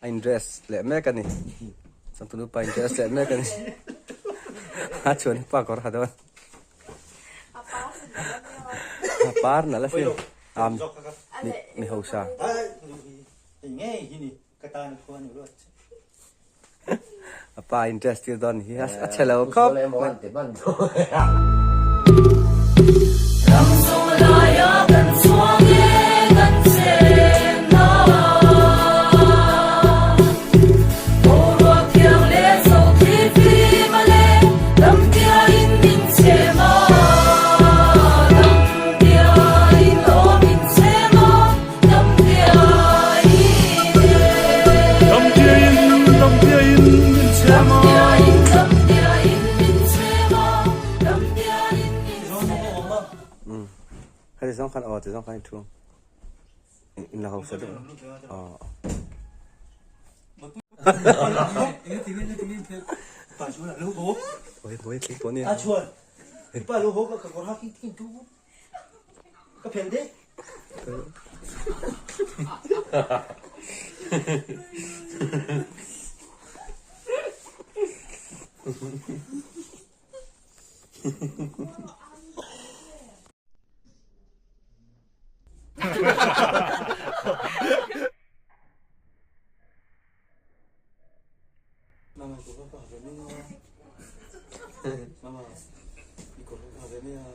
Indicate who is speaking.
Speaker 1: A in dress leh mek a ni. Changtunu pa in dress leh mek a ni. A chuan hi pa kawr ha dawn. A par nalh a sin. A mi hausa. A pa in dress tir dawn hi a chhe lo khawp mai. Khati zawng khan aw ti zawng khan in thu in la hausa deuh aw. Oi oi thil pawh ni.
Speaker 2: A chuan pa lo ho ka kawr ha khi thin tu ka phel de. Mama ko ka ka ve mai a. Mama i ko ka ve mai a.